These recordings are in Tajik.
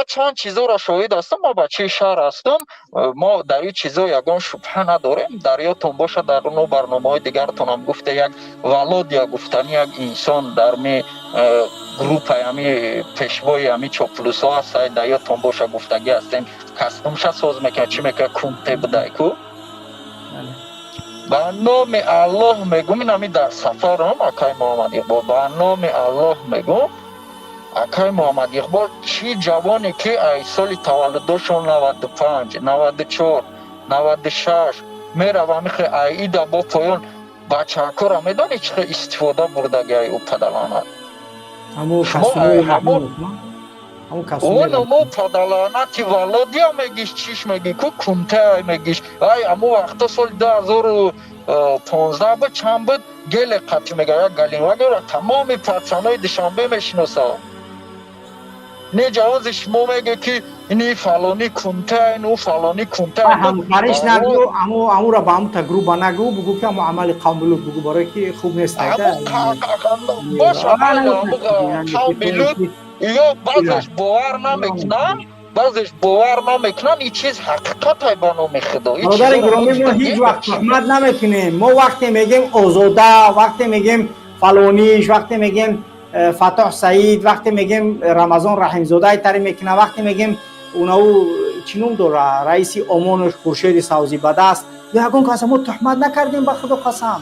Чанд чизоро шоҳид ҳастам. Ма бачаи шаҳр ҳастам, мо дар ин чизо ягон шубҳа надорем. Дар ёдтон бошад, дар но барномаҳои дигаратонам гуфта, як Володя гуфтани як инсон дар ми группаи ҳами пешвои ҳами чоплусҳо ҳаст. Дар ёдтон боша, гуфтагӣ ҳастем, костюмша соз мекунад, чӣ мекунад, кунте будай ку. Ба номи Аллоҳ мегум, инами дар сафарам, акай Муҳаммад Иқбол, ба номи Аллоҳ мегум, акай Муҳаммад Иқбол, чӣ ҷавоне ки ай соли таваллудошон 95, 94, 96 мерава, михе аида бо поён бачаакора медонӣ, чӣ хел истифода бурдаги ай ӯ падаланат. Оно падаланати Володя мегиш, чиш меги ку, кунте мегиш. Ай аму вақто соли 2015 буд, чанд буд, геле қатӣ мега, як галинвагера тамоми пацанои Душанбе мешиносад. Не, ҷавози шумо меге, ки ини фалони кунте, ину фалони кунте. Ҳамкариш нагӯ, амура ба амута груба нагӯ, бугӯ ки аму амали қавми Лут бугӯ, барое ки хуб нест. Боша, қавми Лут ё баъзеш бовар намекунанд, баъзеш бовар намекунанд. Ин чиз ҳақиқатай, ба номи Худо. Бародари гиромӣ, мо ҳеҷ вақт туҳмат намекунем. Мо вақте мегем Озода, вақте мегем фалониш, вақте мегем Фатоҳ Саид, вақте мегем Рамазон Раҳимзода тари мекунад, вақте мегем унау чӣ ном дора, раиси ОМОНуш Хуршеди Савзӣ бадаст, ягон каса мо туҳмат накардем, ба Худо қасам.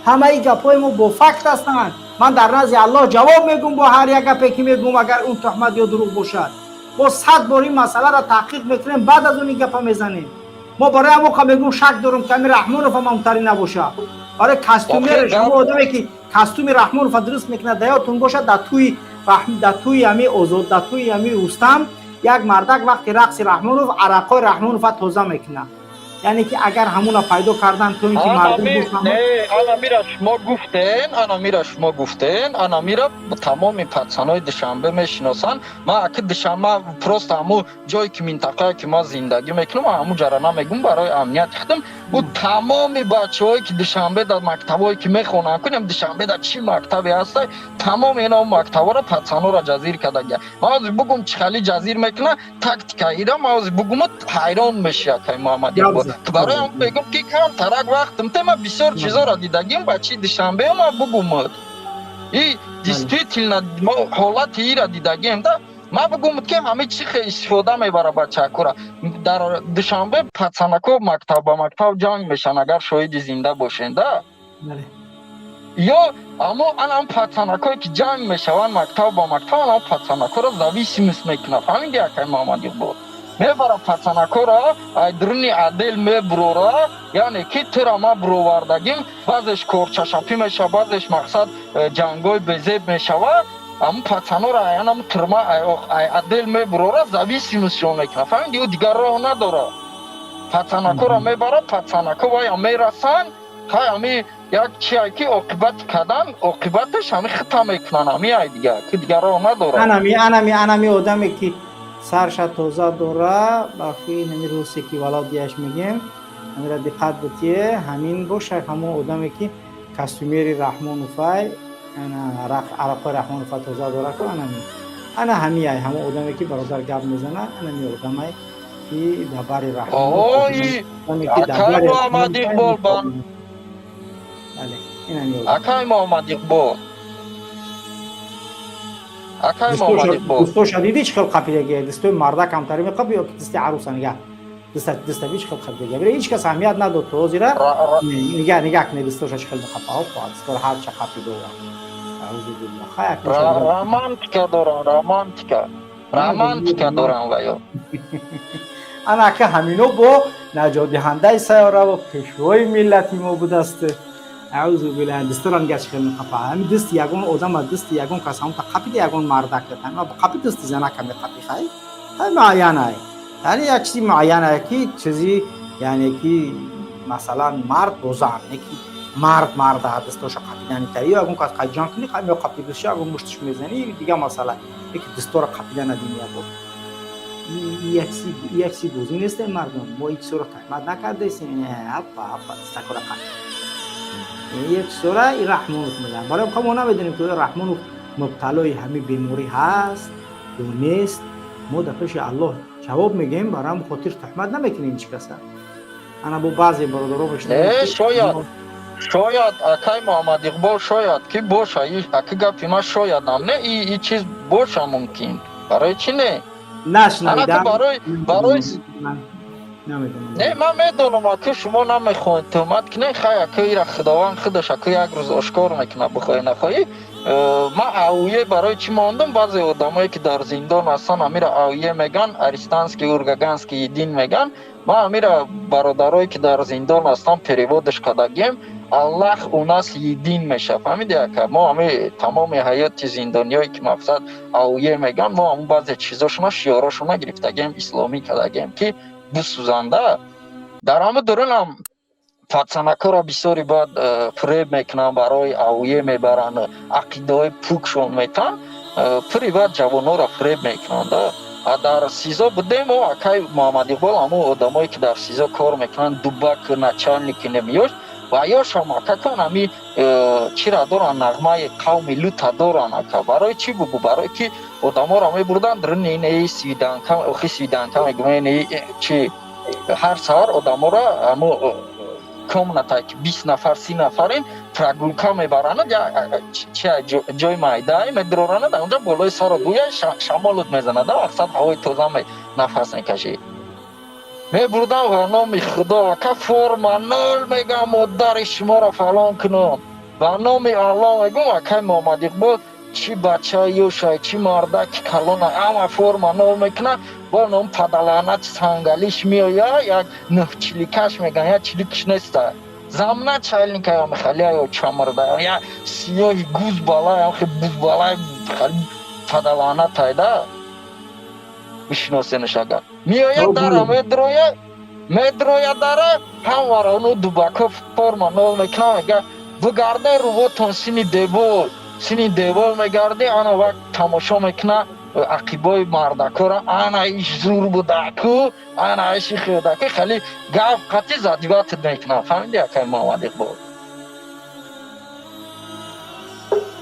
Ҳамаи гапҳои мо бо факт ҳастанд. Ман дар назди Аллоҳ ҷавоб мегӯм бо ҳар як гапе ки мегӯм, агар он туҳмат ё дурӯғ бошад. Мо 100 бор ин масъаларо таҳқиқ мекунем, баъд аз он ин гапа мезанем. Мо барои ҳамоқа мегӯм, шак дорем, ки ами Раҳмонов ҳам ҳамтари набошад, барои костюмераш. Ҳамо одаме ки костюми Раҳмонова дуруст мекунад, да ёдтон бошад, дар тӯи ами Озод, дар тӯи ами Рустам як мардак вақти рақси Раҳмонов арақҳои Раҳмонова тоза мекунад. Яъне ки агар ҳамуна пайдо кардан, то ин ки мардум Анамира шумо гуфтен, анамира шумо гуфтен, анамира тамоми пацанои Душанбе мешиносанд. Ман аки Душанбе, просто ҳамун ҷое ки, минтақае ки ман зиндагӣ мекунам, ҳамун ҷара намегум, барои амнияти худам. Ӯ тамоми бачаҳое ки Душанбе дар мактабҳое ки мехонанд, кунем, Душанбе дар чӣ мактабе ҳаста, тамоми ина мактабҳоро пацанора ҷазир кардагия. Ман ҳозир бугум, чӣ хали ҷазир мекуна, тактика ира ман ҳозир бугуму, ҳайрон меши, акай Муҳаммад. Барои ҳам мегум, ки кам тарак вақтм те, ман бисёр чизоро дидагим, бачаи Душанбе, ман бугумуд, и действительно мо ҳолати ира дидагием да. Ман бугум, ки ҳами чӣ хел истифода мебара бачакура дар Душанбе. Пацанако мактаб ба мактаб ҷанг мешан, агар шоҳиди зинда бошен да. Ё аммо анам пацанакое ки ҷанг мешаванд мактаб ба мактаб, анам пацанакоро зависимость мекунад, фаҳмиди, акай Муҳаммад Иқбол? Мебара пацанакора, ай дуруни отдел мебурора, яъне ки тура ма буровардагим. Баъзеш корчашапӣ мешава, баъзеш мақсад ҷангҳои безеб мешава. Ҳамун пацанора аянам турма, ай отдел мебурора, зависимостьшон мекунад, фаҳмиди? Ӯ дигар роҳ надора, пацанакора мебара, пацанако вая мерасанд. Хай, ҳами як чие ки оқибат кадан, оқибаташ ҳами хита мекунанд, ҳами ай дигар ки дигар роҳ надорад. Анами одаме ки сарша тоза дора, бафи ҳами русе ки Володяш мегем, ҳамира диққат битие, ҳамин боша, ҳамон одаме ки костюмери Раҳмоновай, арақҳои Раҳмонова тоза дора ку, анами ана ҳамиай, ҳамон одаме ки бародар гап мезана, анами одамай ки дар бари Раҳмон. Муҳаммад Иқбол, акай Муҳаммад Иқбол, акай Муҳаммад Иқбол. Дӯстоша дидӣ, чӣ хел қапидагия? Дӯстои марда камтари меқапи ё ки дасти аруса? Нигаҳ, даста чӣ хел қапидагия? Бира, ҳеҷ кас аҳамият надод то ҳозира. Нигаҳ, нигаҳ кунед, дӯстоша чӣ хел меқапа. Опа, дастора ҳарча қапидо. Аузу биллах. Романтика дорам, романтика, романтика дорам ва ё. Ана ака, ҳамино бо наҷотдиҳандаи сайёра ва пешвои миллати мо будаст. Аузу биллах, дастора нигаҳ, чӣ хел меқапа. Ҳами дасти ягон одама, дасти ягон кас ҳамта қапида, ягон мардак қапи, дасти занака меқапи. Хай, хай, муайянай, яъне як чизи муайянае ки чизи, яъне ки масалан мард бо зан, не ки мард марда дастоша қапидани та, ё ягон кас қай ҷанг кунӣ, қай меқапи дастша, ягон муштиш мезанӣ, дигар масъала. Яки дастора қапида надини як бор, як чизи бозӣ нестем, мардум. Мо ин чизоро туҳмат накардаистем. Апа, апа, дастакора қап, як чизора и Раҳмонов мезанад. Барои мо намедонем, ки Раҳмонов мубталои ҳамин беморӣ ҳаст ё нест. Мо дар пеши Аллоҳ ҷавоб мегӯем. Бар ҳамн хотир туҳмат намекунем ҳеҷ каса. Ана бо баъзе бародаро Э, шояд, акай Муҳаммад Иқбол, шояд ки боша. Аки гапи ман шоядам не, и чиз боша мумкин. Барои чӣ не? Нашнавидам. Барои не, ман медонам, аки шумо намехоҳед туҳмат кунед. Хай, аки, ира Худованд худаш, аки, як рӯз ошкор мекунад, бихоҳӣ, нахоҳӣ. Ман АУЕ барои чӣ мондам? Баъзе одамое ки дар зиндон ҳастанд, амира АУЕ меган, арестантский ургаганский един меган. Ман амира бародарое ки дар зиндон ҳастанд, перевод ш кардагем, «Аллах у нас един» меша, фаҳмиди, ака? Мо ами тамоми ҳаёти зиндониёе ки мақсад АУЕ меган, мо ҳамун баъзе чизошона, шиёрошона гирифтагем, исломӣ кардагем, ки бисӯзанда. Дар ҳама дурунам пацанакҳоро бисёре баъд фиреб мекунанд, барои АУЕ мебаранд, ақидаҳои пукшон метан, пури баъд ҷавонҳоро фиреб мекунанд. А дар СИЗО будем о, акай Муҳаммад Иқбол, ҳамун одамое ки дар СИЗО кор мекунанд, дубак, начальник и немиёш ва ёшам, акакон, ами чира доранд, нағмаи қавми Лута доранд, ака. Барои чӣ бугӯ? Барое ки одаморо мебурданд дрни инаи свиданка, охи свиданка мегӯм, инаи чи, ҳар саҳар одаморо ҳамо комната ки 20 нафар, 30 нафарин, прогулка мебаранад, чи ҷои майдае медроранад, онҷа болои саро гӯя шамолут мезанад, мақсад ҳавои тоза нафас мекашӣ. Мебурдам, ва номи Худо, ака, форма нол, мегам, модари шуморо фалон кунам, ба номи Аллоҳ мегум, акай Муҳаммад Иқбол, чӣ бачаи ёшай, чӣ мардаки калона, ама форма нол мекунад. Бо ном падаланат сангалиш меоя, як нӯҳчиликаш меган, як чиликш неста, замначальника мехалия чамрда, я сиёҳи гуз балай, охи бузбалай, падаланат айда бишиносенаш. Агар меояд дара медроя, медроя дара, ҳамаро ну дубако форма нол мекунам, мега: «Бигарде рувотон сини девор, сини девор мегарди». Ана вақт тамошо мекуна ақибои мардакора, ана иш зур будаку, ана иши хедаку, хеле гап қати задиватат мекунам, фаҳмиди, акай Муҳаммад Иқбол?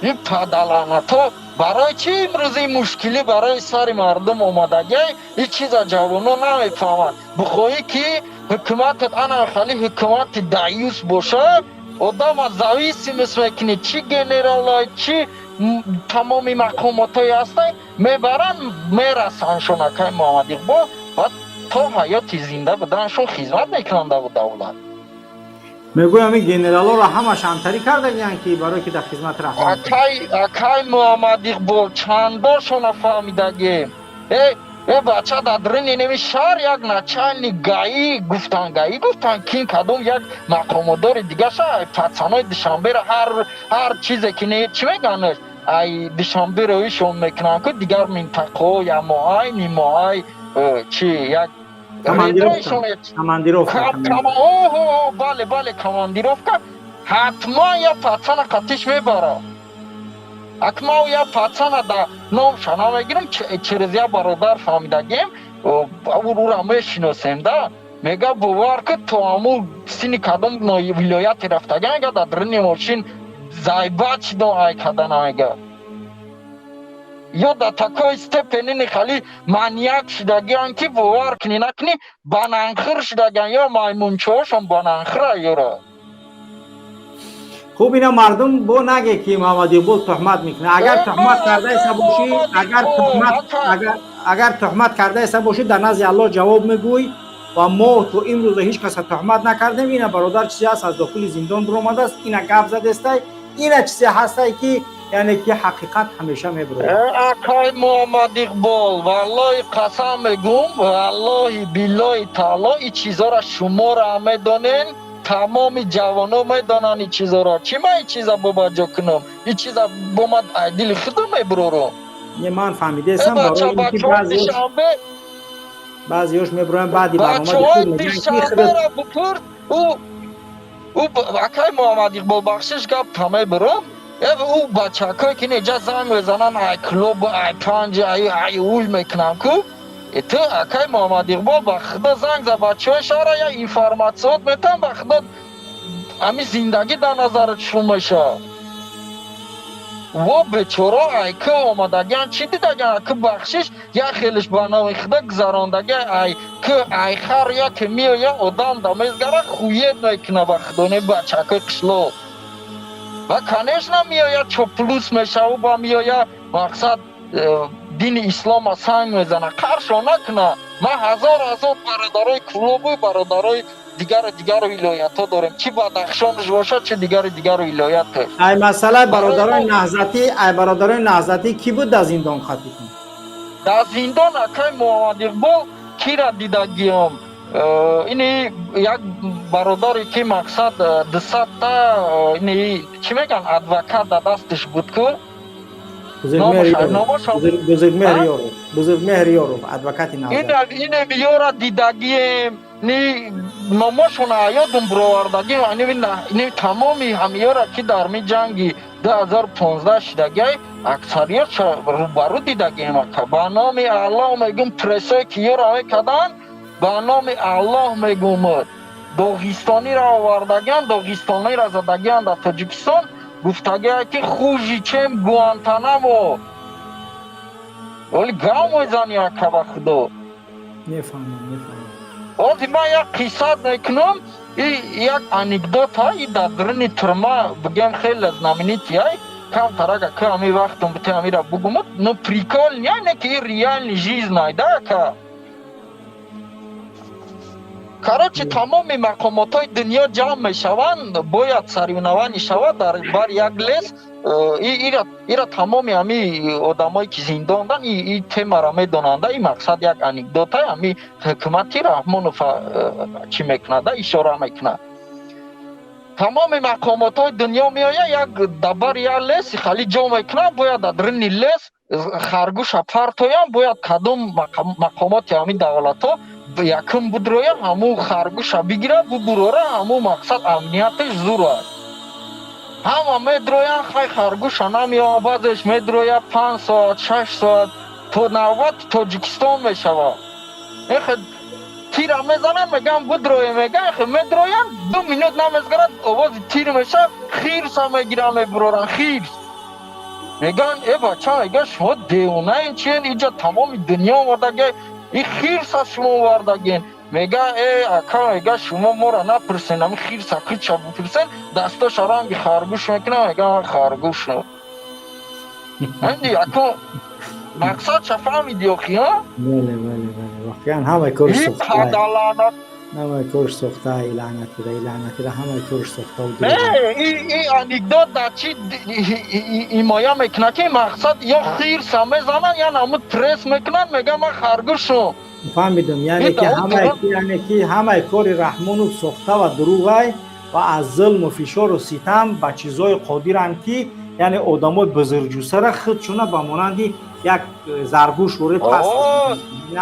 Ин падаланато барои чӣ имрӯз ин мушкилӣ барои сари мардум омадагиай? Ин чиза ҷавоно намефаҳманд. Бихоҳӣ ки ҳукуматат ана хали ҳукумати даюс бошад, одама зависимость мекунӣ, чӣ генералай, чӣ тамоми мақомотҳое ҳастанд, мебаранд, мерасандшон, акай Муҳаммад Иқбол, ва то ҳаёти зинда буданашон хизмат мекунанд дар давлат. Мегӯям, ин генералоро ҳама шантарӣ кардагиянд, ки барое ки дар хизмат рафтан. Акай Муҳаммад Иқбол, чандоршона фаҳмидагем. Э бача, дар дрини неми шаҳр як начальник ГАИ гуфтан, ГАИ гуфтан, кин кадом як мақомотдори дигаша, пацанои Душанберо ҳар чизе ки не, чӣ меганеш, ай Душанбе роишон мекунанд ку дигар минтақаҳо, ямоай, нимоай, чи як Командировка. Бале, командировка, ҳатман я пацана қатиш мебара. Акмау я пацана да номша намегирам, через я бародар фаҳмидагем, ура мешиносем да. Мега, бовар ки, то ҳаму сини кадом вилояте рафтага, мега, дар дрини мошин зайбат шидо ай кадана, мега, ё до такой степени нихали маньяк шидагиан, ки бовар кунӣ, накунӣ, бананхир шидагиан, ё маймунчоошон бананхира ёро. Хуб, ина мардум бо наге, ки Муҳаммад Иқбол туҳмат мекунад. Агар туҳмат кардаеса бошӣ, агар туҳмат, агар туҳмат кардаеса бошӣ, дар назди Аллоҳ ҷавоб мегӯй. Ва мо то имрӯза ҳеҷ каса туҳмат накардем. Ина бародар чизе ҳаст, аз дохили зиндон биромадааст, ина гап задестай, ина чизе ҳастай, ки яъне ки ҳақиқат ҳамеша мебирояд. Акай Муҳаммад Иқбол, валлоҳи, қасам мегӯм, валлоҳи, биллоҳи, таоло, ин чизҳоро шуморо медонен, тамоми ҷавоно медонанд ин чизҳоро. Чӣ ман ин чиза бобаҷо кунам? Ин чиза бо ман ай дили худам мебурорам. Не, ман фаҳмидаестам, барои ин ки баъзеёш мебироянд баъди барномаи Душанберо бипурс. Ӯ, акай Муҳаммад Иқбол, бахшиш, гап мебурам. Ӯ бачакое ки неҷа занг мезананд, ай клуб, ай панҷ, ай ул мекунанд ку, ту, акай Муҳаммад Иқбол, ба Худо, занг за бачаҳои шаҳра, я информация от метам, ба Худо, ҳамин зиндагӣ дар назарат шум мешавад. Во бечора ай ки омадагиан, чӣ дидагиан, ки бахшиш, як хелиш ба номи худо гузарондаги, ай ки ай хар яке меоя, одам да мезгара, хует мекуна, ба худо, не бачакои қишлоқ. Ва, конечно, меоя, чоплус мешаву, ба меоя, мақсад, дини ислома санг мезана. Қаршо накуна, ман ҳазор ҳазор бародарои клубу бародарои дигару дигару вилоятҳо дорем, чӣ Бадахшонаш бошад, чӣ дигари дигару вилояташ. Ай масъала бародарои Наҳзатӣ, ай бародарои Наҳзатӣ кӣ буд дар зиндон хатитон? Дар зиндон, акай Муҳаммад Иқбол, кира дидагиём? Ини як бародаре ки, мақсад, 200-та ини чӣ мегӯянд, адвокат дар дасташ буд ку. Бузургмеҳр Ёров, адвокати Наҳзат. Ине ёра дидагием, ни номошона ёдум бировардагим. Ини тамоми ҳамиёра ки дар ми ҷанги 2015 шидагиай, аксариятша рӯбарӯ дидагием, ака. Ба номи Аллоҳ мегӯм, прессое ки ёра мекарданд, ба номи Аллоҳ мегӯм, доғистониро овардагиан, доғистониро задагиан дар Тоҷикистон, гуфтагиа ки хуже, чем Гуантанамо. Вале гав мезани, ака, ба худо. Мефаҳмам, мефаҳмам. Ҳозир ман як қиссат мекунам, и як анекдота, и дар даруни тюрьма бигем, хеле знаменитый ай, камтарага ки ҳами вақтум бите, ҳамира бугуму, ну, прикол не, не ки реальный жизнь ай да, ака. Короче, тамоми мақомотҳои дунё ҷамъ мешаванд, бояд соревнование шавад дар бар як лес. Ира тамоми ҳами одамое ки зиндондан, и темаро медонанда. И мақсад, як анекдота, ҳами ҳукумати Раҳмонов чӣ мекунада, ишора мекунад. Тамоми мақомотҳои дунё меояд, як дабари як лес хали ҷо мекунанд, бояд дар даруни лес харгӯша партоянд. Бояд кадом мақомоти ҳамин давлатҳо якум будроя, ҳамун харгӯша бигира, бубурора, ҳамун, мақсад, амнияташ зур аст. Ҳама медроянд, хай, харгӯша намеояд. Баъзеш медрояд 5 соат, 6 соат, то навбати Тоҷикистон мешавад. Эхе, тира мезананд, мегӯянд будроя, мегӯянд, медроянд, 2 минут намезгарад, овози тир мешавад, хирса мегиранд, мебуроранд хирс. Мегӯянд: «Э, бача, — мегӯяд, — шумо девонаен, чиен? Иҷа тамоми дунё омадаге, и хирса шумо овардаген». Мега: «Э, ака, — мега, — шумо моро напурсен, ами хирса хирча бипурсен, дастоша ранги харгӯш мекунам». Мега: «Ман харгӯш». Аку мақсадша фаҳмиди охи, а? Бале, бале, бале, воқеан ҳамаи корш сохта, ҳамаи корш сохта, лаънатида, лаънатида, ҳамаи корш сохта. Не, и анекдот дар чӣ ҳимоя мекунад, ки, мақсад, ё хирса мезананд, я намуд пресс мекунанд, мега: «Ман харгӯшум». Фаҳмидам, яъне ки яъне ки ҳамаи кори Раҳмонов сохта ва дурӯғай ва аз зулму фишору ситам ба чизҳои қодиранд, ки яъне одамои бузургҷусара худшуна ба монанди як заргӯш вори паст.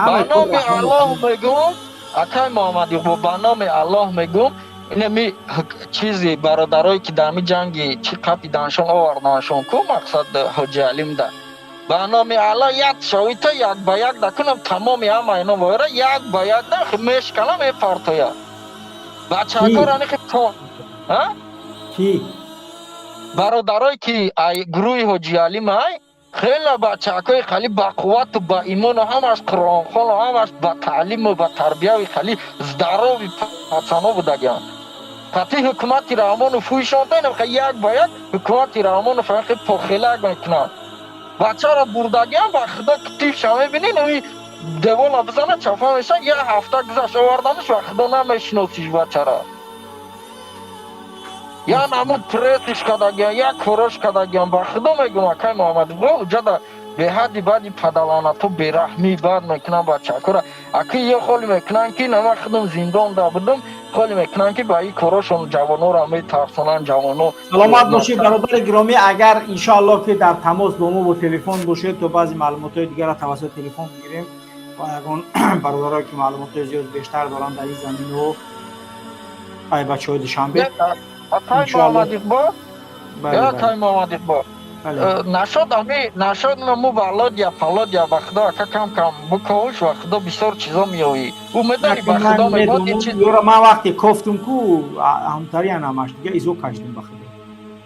Ба номи Аллоҳ мегӯм, акай Муҳаммад, ба номи Аллоҳ мегӯм, инами чизи бародарое ки дар ҳами ҷанги чӣ қапиданшон, оварданшон ку, мақсад, Ҳоҷи Алимда, ба номи Аллоҳ, як шоита як ба як дакунам, тамоми ҳама ино войра як ба як да мешкана, мепартоя бачакора нихи то. Ки? Бародарое ки ай гурӯҳи Ҳоҷи Алим ай, хеле бачакҳои хали бақуввату ба имону, ҳамаш қуръонхону, ҳамаш ба таълиму ба тарбияви, хали здоровый пацано будагианд. Қати ҳукумати Раҳмонов фӯишонда, як ба як ҳукумати Раҳмонов хе похелак мекунанд. Бачаро бурдагиам, ба худо, тифша мебинӣ, ами девола бизана, чафа меша. Як ҳафта гузашт, оварданаш, ба худо, намешиносиш бачара. Я намуд прессиш кардагиам, як корош кардагиам. Ба худо мегӯм, акай Муҳаммад, ҷада беҳадди баъди падаланато, бераҳмӣ бад мекунам бачакора. Аки ё холи мекунанд, ки нама худам зиндон да будам, холи мекунанд, ки ба ин корошон ҷавонора метарсонанд, ҷавоно. Саломат бошед, бародари гиромӣ. Агар, иншоаллоҳ, ки дар тамос бо мо бо телефон бошед, то баъзе маълумотҳои дигарро тавассути телефон бигирем ва ягон бародарое ки маълумотҳои зиёд бештар доранд дар ин заминҳо, ай бачаҳои Душанбе. Акай Муҳаммад Иқбол, акай Муҳаммад Иқбол, нашод ами нашод му Володя Палодя, ба худо, ака, кам кам букош, ба худо, бисёр чизо меоӣ. Ӯ медони, ба худо, мегӯяд ин чиз. Ёра ман вақте кофтум ку, ҳамтариан ҳамаш дига изо кашдим, ба худо.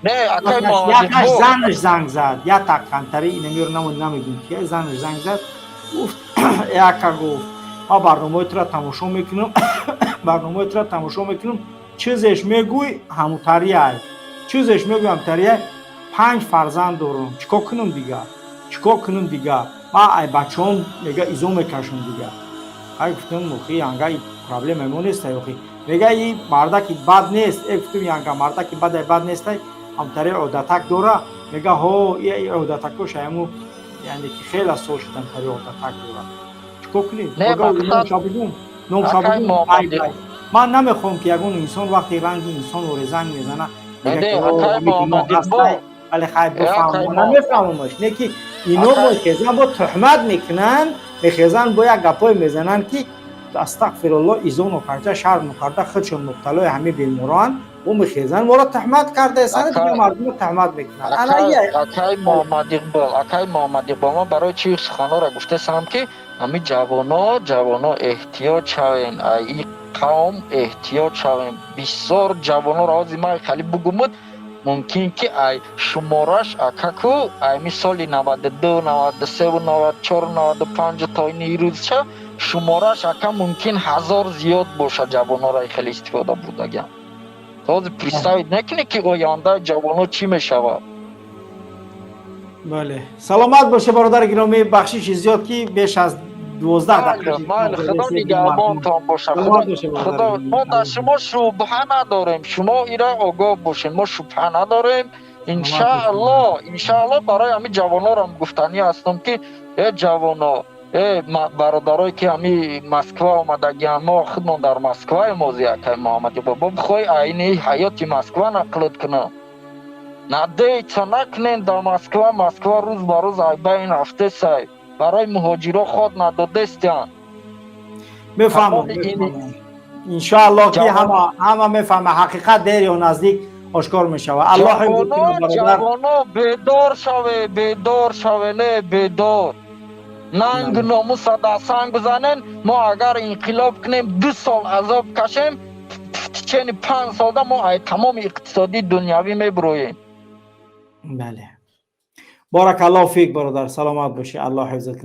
Не, акай. Якаш занаш занг зад, як таққантари инамиро намедонам ки занаш занг зад, гуфт: «Яка, — гуфт, — ман барномаи туро тамошо мекунам, барномаи туро тамошо мекунам, чизеш мегӯй, ҳамутарияй, чизеш мегӯй, ҳамутарияй. Панҷ фарзанд дорам, чӣ кор кунам дига, чӣ кор кунам дига? Ман ай бачаҳом, — мега, — изо мекашам дига». Ай гуфтам: «Охи, янга, проблема мо нестай, охи». Мега: «И мардаки бад нест». Э, гуфтам, янга, мардаки бадай бад нестай, ҳамтари одатак дора. Мега: «Ҳо, и одатакош айму, яъне ки хеле сол шудан, тари одатак дора, чӣ кор кунем?» Номша бугум. Ман намехоҳам, ки ягон инсон вақте ранги инсон занг мезана, вале хай, бифаҳмам, намефаҳмамаш. Не ки ино мехезан, бо туҳмат мекунанд, мехезан, бо як гапое мезананд, ки астағфирулло, изо нокарда, шарм нокарда, худшон мубталои ҳамин бемороанд, бо мехезан, моро туҳмат кардаесана, дига мардумро туҳмат мекунанд. Акай Муҳаммадиқбол, акай Муҳаммадиқбол, ман барои чи суханҳоро гуфтесам, ки ҳамин ҷавоно, ҷавоно, эҳтиёт шавен, и қавм эҳтиёт шавем. Бисёр ҷавонҳоро ҳозир ман хали бугумуд, мумкин ки ай шумораш акаку айми соли 92, 93, 94, 95 то ини рӯзча шумораш, ака, мумкин 1000 зиёд бошад. Ҷавонҳоро хеле истифода бурдагиам. Ҳозир представить накунед, ки ояндаи ҷавонҳо чӣ мешавад. Бале, саломат боше, бародари гиромӣ. Бахшиши зиёд, ки беш аз 12 дақиқа. Майли, Худо нигаҳбонтон бошад. Худо, мо дар шумо шубҳа надорем, шумо ира огоҳ бошед, мо шубҳа надорем. Иншаалло, иншаалло. Барои ҳамин ҷавонорам гуфтанӣ ҳастам, ки э ҷавоно, э бародарое, ки ҳами Москва омадагиан, мо худмон дар Москваем ози, акай Муҳаммади бобо, бихоҳи айни ҳаёти Москва нақлот кунам. Надеяться накунен дар Москва. Москва рӯз ба рӯз ай байн рафтесай, барои муҳоҷиро ход надодестиян. Мефаҳмам, иншоалло, ки ҳама мефаҳма, ҳақиқат дер ё наздик ошкор мешавад. Аллоҳ. Ҷавоно, бедор шаве, бедор шаве, не бедор, нанг номуса дар санг бизанен. Мо агар инқилоб кунем, 2 сол азоб кашем, в течение 5 солда мо ай тамоми иқтисодии дунявӣ мебуроем. Бале, баракаллоҳу фик, бародар, саломат бошӣ, Аллоҳ ҳифзат кунад.